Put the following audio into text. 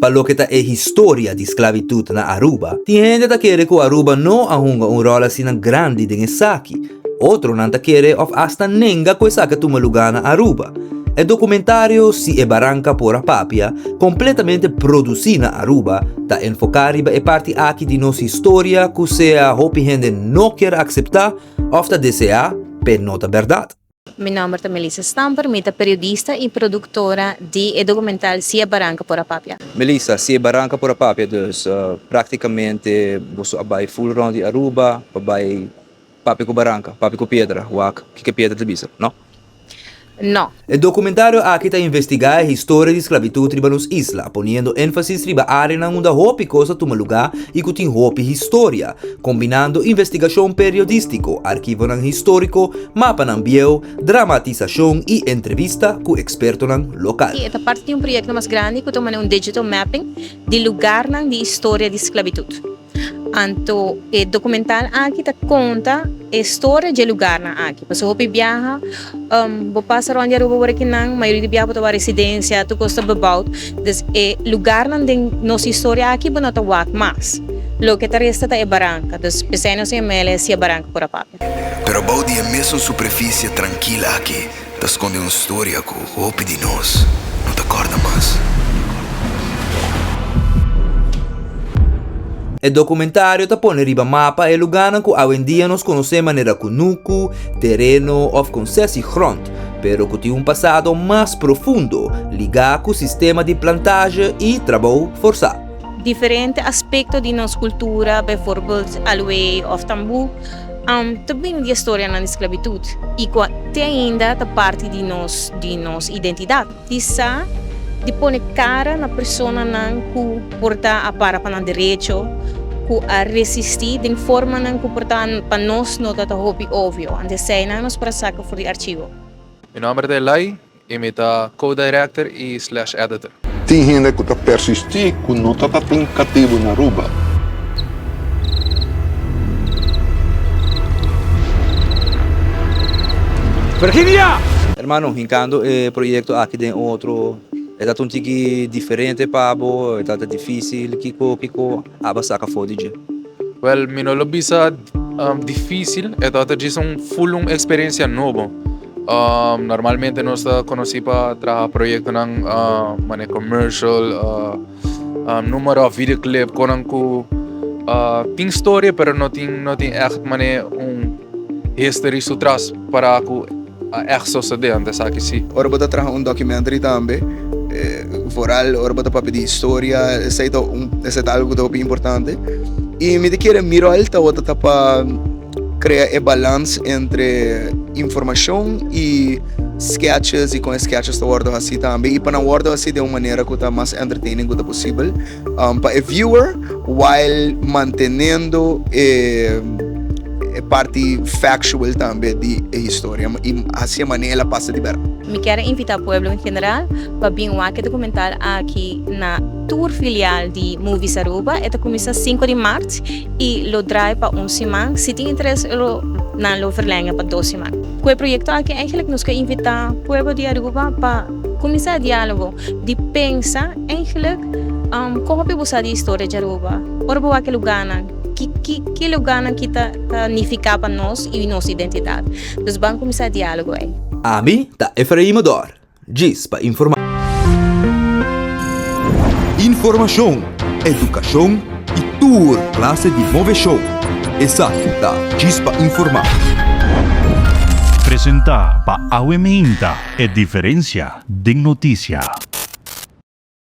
Pa loke ta e historia di sklabitut na Aruba, tin hende ta kere ku Aruba no a hunga un ròl asina grandi den esaki. Otronan ta kere òf asta nenga ku esaki a tuma lugá na Aruba. E dokumentario Si e baranka por a papia, kompletamente produsí na Aruba, ta enfoká riba e parti aki di nos historia ku sea hopi hende no kier akseptá òf ta deseá p'e no ta bèrdat. Mi nòmber ta Melissa Stamper, mi ta periodista i produktora di e dokumental Si e baranka por a papia. Melissa, Si e baranka por a papia, dus praktikamente boso a bai ful rònt di Aruba pa bai papia ku baranka, papia ku piedra, wak kiko e piedra ta bisa, no? No. E dokumentario aki ta investigá e historia di sklabitut riba nos isla, poniendo énfasis riba áreanan unda hopi kos a tuma lugá i ku tin hopi historia, kombinando investigashon periodístiko, archivonan históriko, mapanan bieu, dramatisashon i entrevista ku ekspertonan lokal. E ta parti di un proyekto mas grandi ku ta manda un digital mapping di lugarnan di historia di sklabitut. Anto e documental aki ta conta e storia dje lugarnan aki. Pasobra hopi biaha bo pasa rond di Aruba ora ki nan mayoria di biaha bo ta wak residencia, tur cos ta bebouwd. Dus e lugarnan den nos historia aki bo no ta wak mas. Loke ta resta ta e baranca. Dus p'esei nos a yam'el e Sia Baranca por a papia. Pero bou di e mesun superficie trankil aki Ta skonde un storia ku hopi di nos no ta kòrda mas. E dokumentario ta pone riba mapa e lugánan ku awendia nos konosé manera kunuku, tereno òf konsesiegrond, pero ku tin un pasado mas profundo ligá ku sistema di plantage i trabou forsá. Diferente aspekto di nos kultura, bijvoorbeeld aloe òf tambú, Ta bini di e storianan di sklabitut i ku te ainda ta parti di nos di nos identidat. Di sa di pone kara na personanan ku por ta a para pa nan derecho, ku a resistí den formanan ku por ta pa nos no ta ta hopi obvio. Anto eseinan nos por a saka for di archivo. Mi nomber ta Elai I mi ta co-director i slash editor. Tin hende ku ta persistí ku no ta tatin katibu na Aruba. Virginia! Hermano, hinkando e proyekto aki den otro, e ta un tiki diferente pa bo, e ta difísil, kiko kiko aba saka for di dje? Well, mi no lo bisa difísil, e ta djis un full un eksperensia nobo. Normalmente nos ta konosí pa traha proyektonan manera commercial, numero òf videoclip, konan ku tin storia pero no tin no tin ègt manera un history su tras para ku a ègt sosodé, anto esaki si. Ora bo ta traha un documentary tambe, vooral ora bo ta papia di historia, esei ta un esei ta algu ku ta hopi importante. I mi ta kere mi ròl tabata ta pa Crea e balans entre informacion y sketches y con e sketches ta wordo haci tambe y pa nan wordo haci den un manera cu ta mas entertaining cu ta posibel pa e viewer while manteniendo e parti factual tambe di e historia y haci e manera el a pasa di berdad. Mi kier a invita pueblo en general pa bin wak e documental aki na tur filial di Movies Aruba. E ta cuminsa sinku di maart y lo draai pa un siman. Si tin interes lo nan lo verlenga pa dos siman. Cu e proyecto aki eigenlijk nos ke invita pueblo di Aruba pa cuminsa e dialogo di pensa eigenlijk con hopi bo sa di historia di Aruba. Ora bo wak e lugarnan, ki ki ki lugarnan ki ta ta nifica pa nos y nos identidad. Dus ban cuminsa e dialogo ey. Ami ta Efraim Odor. Djis pa informá. Informashon, edukashon i tur klase di moveshon. Esaki ta Djis pa Informá. Presentá pa Awe Meinta, e diferensia den notisia.